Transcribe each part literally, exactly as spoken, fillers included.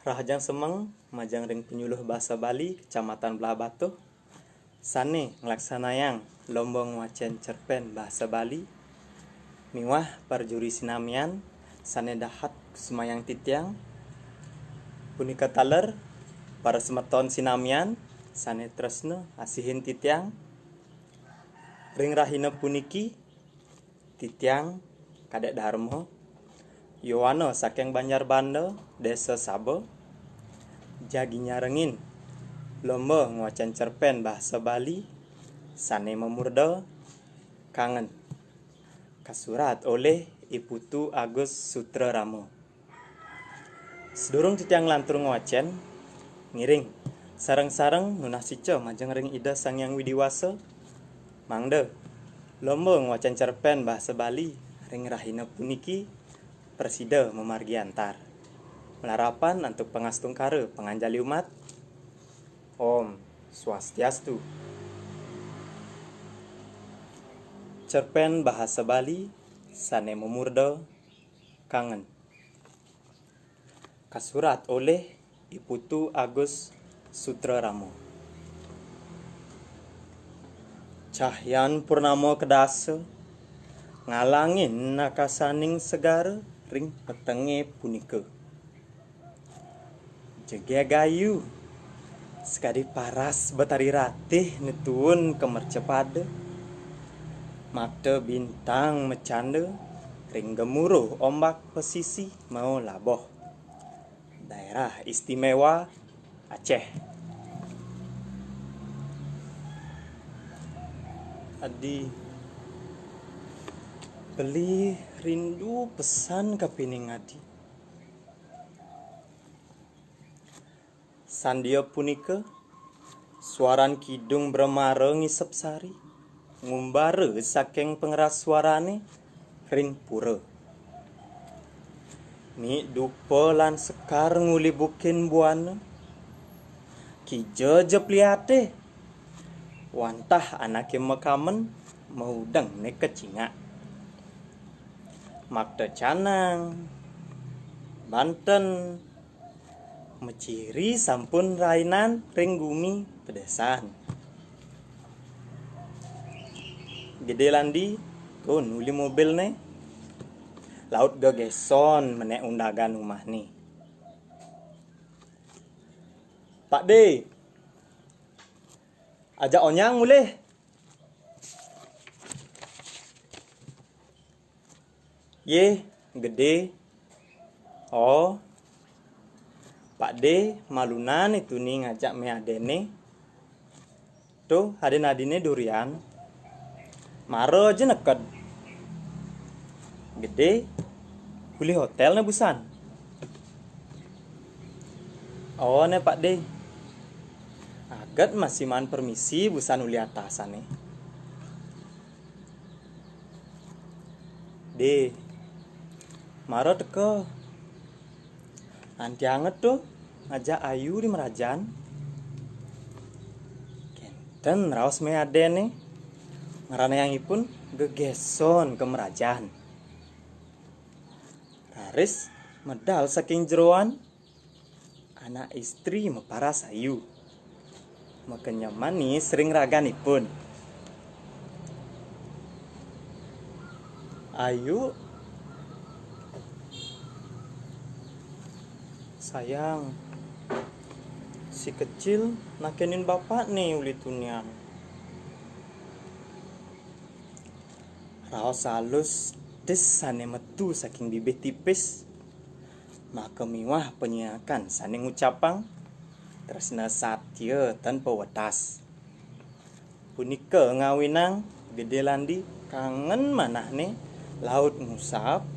Rahajeng semeng majeng ring Penyuluh Basa Bali Kecamatan Blahbatuh, sane nglaksanayang lomba ngwacen cerpen basa Bali miwah para juri sinamian sane dahat kusumayang titiang. Punika taler para semeton sinamian sane tresna asihin titiang. Ring rahina puniki, titiang Kadek Darma, yowana saking Banjar Banda, Desa Saba, jagi nyarengin lomba ngwacen cerpen basa Bali sane mamurda Kangen, kasurat olih I Putu Agus Sutrarama. Sadurung titiang nglantur ngwacen, ngiring sareng-sareng nunas ica majeng ring Ida Sang Hyang Widi Wasa, mangda lomba ngwacen cerpen basa Bali ring rahina puniki prasida mamargi antar. Malarapan antuk pangastungkara panganjali umat. Om Swastiastu. Cerpen bahasa Bali sane mamurda Kangen. Kasurat olih I Putu Agus Sutrarama. Cahyan purnama kedasa ngalangin akasaning segara ring petenge punika. Jegeg ayu, sakadi paras Betari Ratih netuun ka mercapada. Makta bintang macanda ring gemuruh ombak pesisi Mao Laboh, Daerah Istimewa Aceh. Adi, beli rindu pesan kapining adi. Sandia punika, suaran kidung bremara ngisep sari, ngumbara saking pangeras suarane ring pura. Mik dupa lan sekar ngulibukin buana, kija ja pliate, wantah anake makamen maudengne kacingak. Makta canang, banten, maciri sampun rainan ring gumi pedesan. Gede Landi, to nuli mobilne, laut gegeson menek undagan umahne. Pak De, ajak Onyang mulih. Yeh, Gede. Oh, Pak De malunan tuni ngajak me adene. Tuh, aden-adine durian. Mara ja neked. Gede, uli hotel ne busan. Oh, ne Pak De. Aget masih maan permisi busan uli atasane. De, mara teka. Antiang to ngajak ayu di merajan. Kenten raos me adene. Ngranayang ipun gegeson ka merajan. Raris medal saking jeroan. Anak istri maparas ayu. Makenyem manis ring raganipun. Ayu, sayang, si kecil nakenin bapak nih uli tunian. Raos alus tis sane metu saking bibih tipis, maka miwah panyiakan sane ngucapang tresna satya tanpa wetas. Punika ngawinang Gede Landi kangen manahne laut ngusap,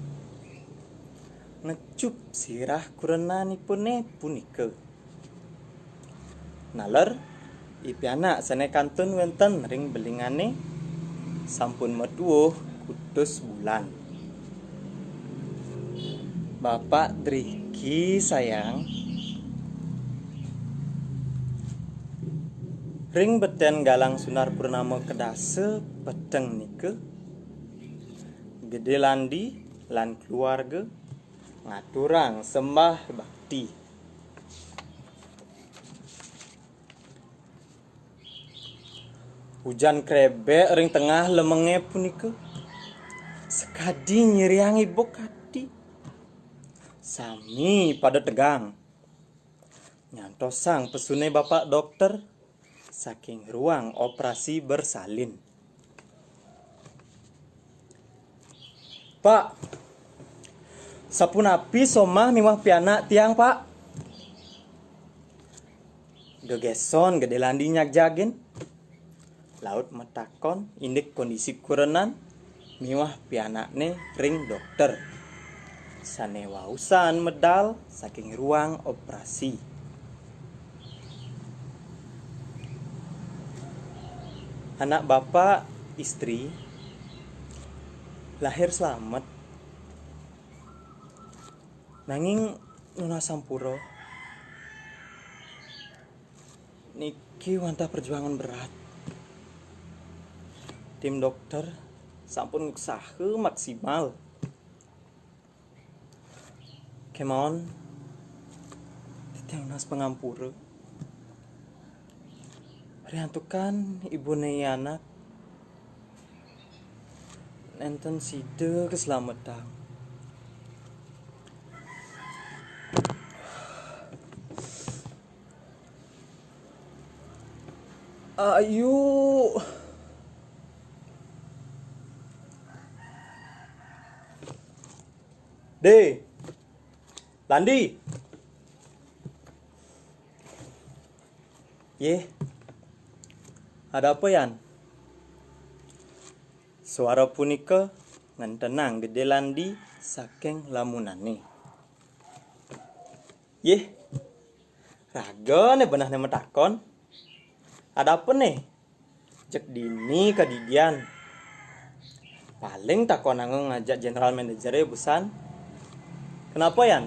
ngecup sirah kurenanipune punika. Naler, i pianak sane kantun wenten ring belingane sampun maduwuh kutus bulan. Bapak driki, sayang. Ring beten galang sunar purnama kedasa peteng nika, Gede Landi lan keluarga ngaturang sembah bakti. Ujan krebek ring tengah lemenge punika sakadi nyiriang ibu kadi. Sami pada tegang. Nyantosang pesune Bapak Dokter saking ruang operasi bersalin. "Pak, sapunapi somah miwah pianak tiang, Pak?" Gegeson Gede Landi nyagjagin. Laut matakon indik kondisi kurenan miwah pianakne ring dokter. Sane wausan medal saking ruang operasi. Anak bapak, istri, lahir slamet. Nanging nunas sampura. Niki wantah perjuangan berat. Tim dokter sampun nguksaha maksimal. Kemawon titiang nunas pangampura. Riantukan ibune anak nenten sida kaslametang. Ayu. De. Landi. Yeh. Ada apa, Yan? Suara punika ngentenang Gede Landi saking lamunane. Yeh. Raga ne benehne matakon. Ada apa ne? Cek dini kadidian. Paling takonanga ngajak general manager busan. Kenapa, Yan?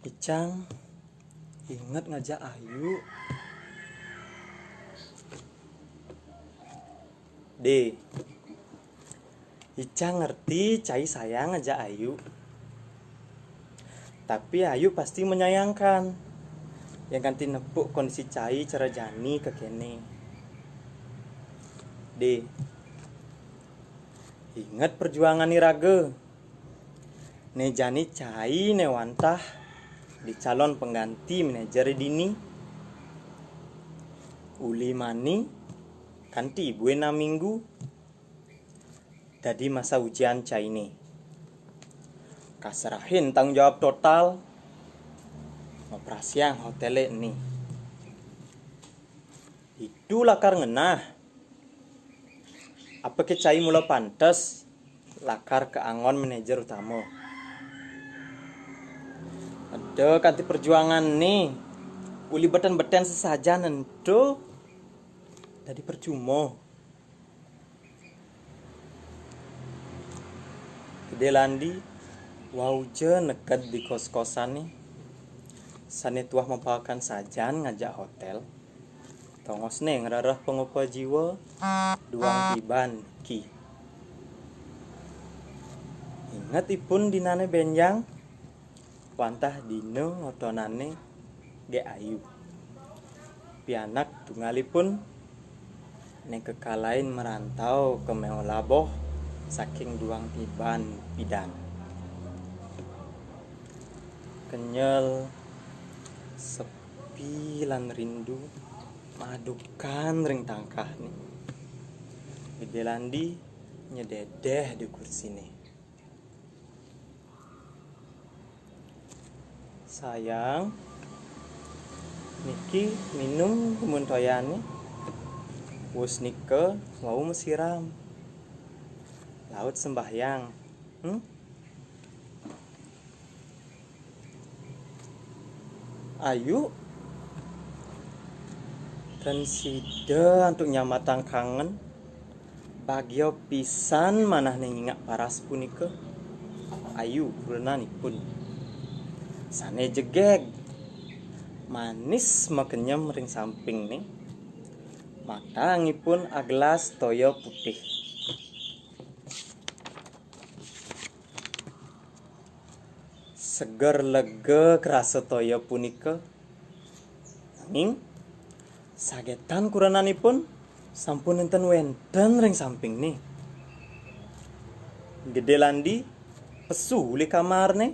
Icang inget ngajak Ayu. De, Ica ngerti cai sayang aja Ayu. Tapi Ayu pasti menyayangkan yang kanti nepuk kondisi cai cara jani kekene. De, inget perjuangan iraga. Ne jani cai ne wantah di calon pengganti manajer dini. Uli mani kanti buena minggu dadi masa ujian caine. Kaserahin tanggung jawab total ngoperasiang hotele eni. Itu lakar ngenah. Apake cai mula pantes lakar kaangon manajer utama. Ada kanti perjuangan nih. Uli beten-beten sesajan ento dadi percuma. Gede Landi wau ja neked di kos-kosane sane tuah mapaekan sajan ngajak hotel. Tongosne ngrereh pangupa jiwa duang tiban ki. Inget ipun dinane benjang, wantah dina ngotonane Gek Ayu. Pianak tunggalipun ne kekalain merantau ke Meolaboh saking duang tiban pidan. Kenyel, sepi lan rindu madukan ring tangkahne. Gede Landi nyededeh di kursine. Sayang, niki minum kemun toyane. Wus nika wau masiram. Laut sembahyang. Hmm? Ayu, ten sida antuk nyamatang kangen. Bagia pisan manahne nyingak paras punika. Ayu kurenanipun. Sane jegeg. Manis makenyem ring sampingne. Matangipun agelas toya putih. Seger lega krasa toya punika. Nanging sagetan kurenanipun sampun nenten wenten ring sampingné. Gedé Landi pesu uli kamarné.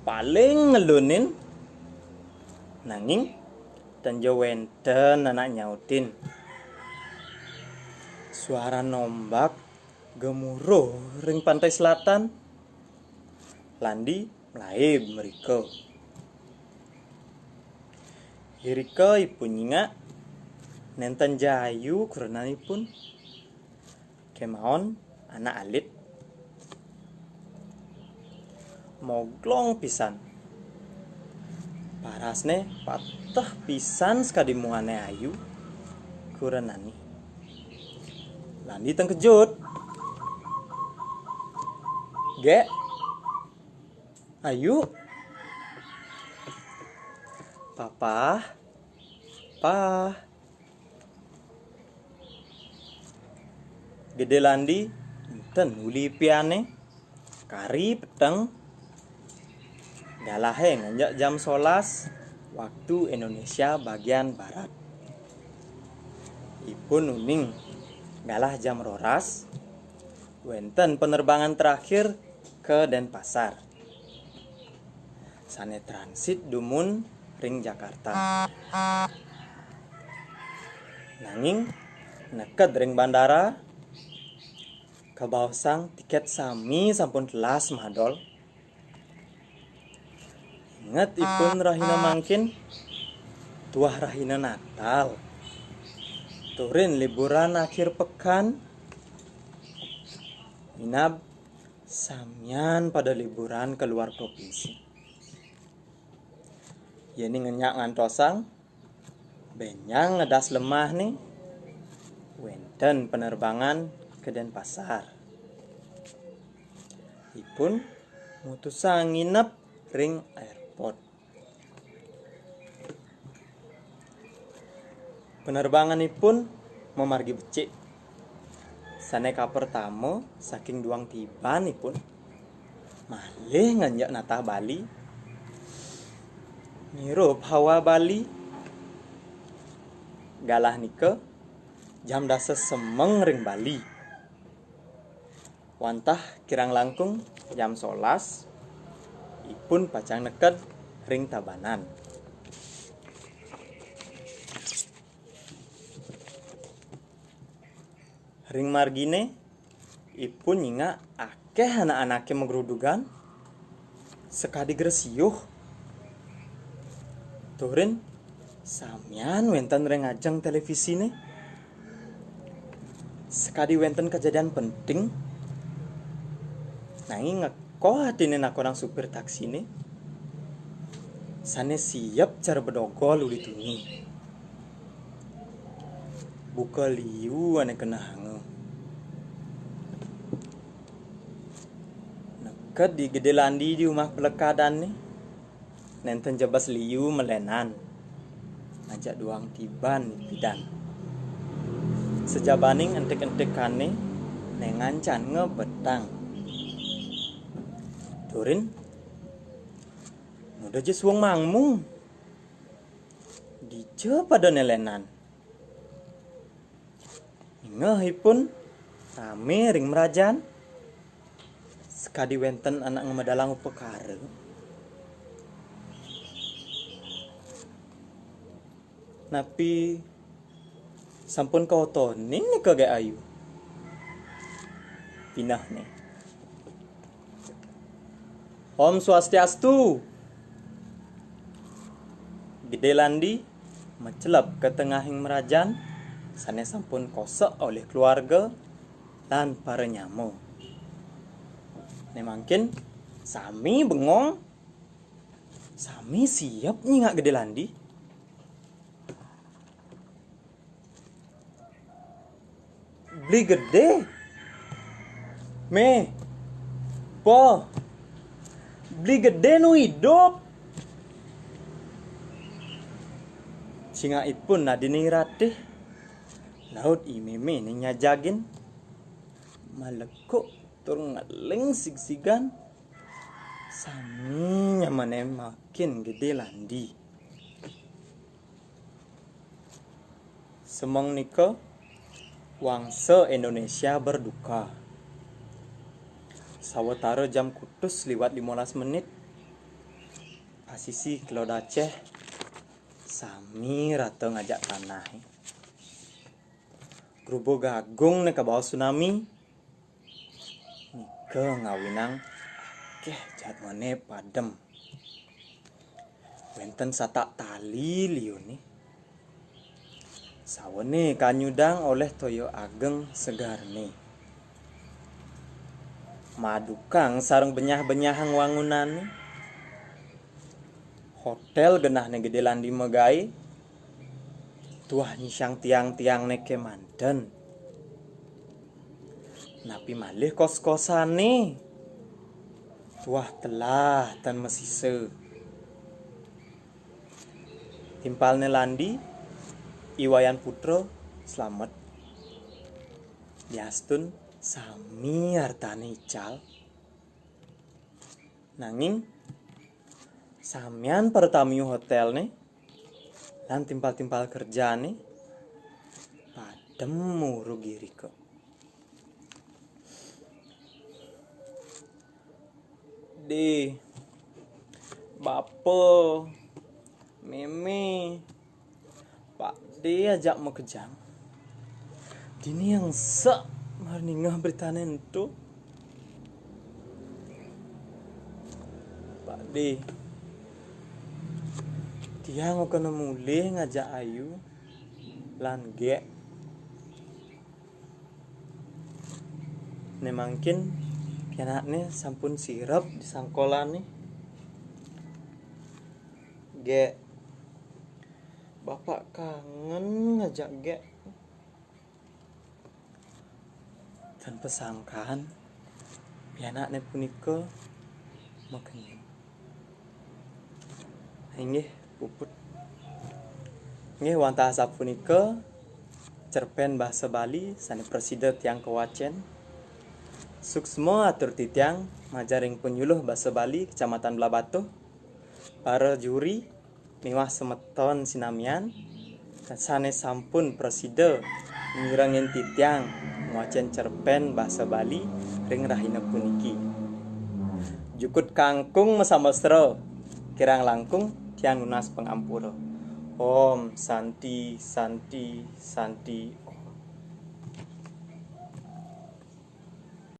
Paling ngelunin, nanging ten ja wenten anak nyautin. Suara nombak gemuruh ring pantai selatan. Landi mlaib mrika. Irika ipun nyingak nenten ja ayu kurenanipun. Kemaon anak alit. Moglong pisan. Parasné pateh pisan sakadi muané ayu kurenané. Landi tengkejut. "Gék, Ayu." "Papa, Pa." Gedé Landi nenten uli piané. Kari peteng. Galahé ngenjek jam solas waktu Indonesia bagian barat. Ipun uning galah jam roras, wenten penerbangan terakhir ke Denpasar. Sané transit dumun ring Jakarta. Nanging neked ring bandara, kabaosang tikét sami sampun telas madol. Inget ipun rahina mangkin, tuah rahina Natal. Turin liburan akhir pekan, minab samian pada liburan ke luar provinsi. Yéning ngenyak ngantosang, bénjang ngedas lemahné, wénten penerbangan ke Denpasar. Ipun mutusang nginep ring airport. Penerbanganipun mamargi becik. Sané kapertama saking duang tibanipun, malih ngenjek natah Bali. Ngirup hawa Bali. Galah nika jam dasa semeng ring Bali. Wantah kirang langkung jam solas, ipun pacang neked ring Tabanan. Ring marginé, ipun nyingak akéh anak-anaké magrudugan, sakadi gresiuh. Turin samian wénten ring ajeng télévisiné. Sakadi wénten kajadian penting, nanging ngekoh atiné nakonang supir taksiné, sané siep cara bedogol uli tuni. Buka liu ané kenehanga. Neked di Gedé Landi di umah pelekadanné, nénten jebes liu malénan. Ajak duang tiban pidan. Sajabaning entik-entikané né ngancan ngebetang. Turin, nguda ja suung mangmung. Dija pada né lénan. Ingeh ipun ramé ring mrajan. Sakadi wénten anak ngamedalang upakara. Napi sampun kaotonin nika Gék Ayu? Pinehné. Om Swastiastu. Gedé Landi macelep ka tengahing mrajan sané sampun kosek olih keluarga lan para nyama. Né mangkin sami bengong, sami siep nyingak Gedé Landi. Beli Gedé. Mé. Po. Beli Gedé nu idup. Cingak ipun nadini ratih. Laut i mémé né nyajagin. Malekuk tur ngeling sigsigan. Sami nyamané makin gedé Landi. Semeng nika wangsa Indonesia berduka. Sawetara jam kutus liwat limolas menit, pasisi Kelod Aceh sami rata ngajak tanah. Grubug agung né kabaos tsunami, nika ngawinang akéh jadmané padem. Wénten satak tali liuné. Sawané kanyudang olih toya ageng segarné. Madukang sareng benyah-benyahang wangunané. Hotél genahné gedé Landi magaé. Tuah nyisang tiang-tiangné kémanten. Napi malih kos-kosané? Tuah telah tan masisa. Timpalné Landi, I Wayan Putra, slamet. Diastun sami artané ical. Nanging samian para tamiu hotélné lan timpal-timpal kerjané padem murug irika. Dé, Bapa, Mémé, Pak Dé ajak makejang. Dini engsek mara ningeh beritané ento. Pak Dé, tiang kena mulih ngajak Ayu lan Gék. Né mangkin pianakné sampun sirep di sangkolané. Gék, Bapak kangen ngajak Gék. Tan pasangkan, pianakné punika makenyem. Inggih, puput. Inggih, wantah sapunika cerpén basa Bali sané prasida tiang kawacén. Suksma atur titiang majeng ring Panyuluh Basa Bali Kecamatan Blahbatuh, para juri miwah semeton sinamian sané sampun prasida mirengin titiang ngwacén cerpén basa Bali ring rahina puniki. Jukut kangkung masamestra, kirang langkung tiang nunas pangampura. Om Santi, Santi, Santi,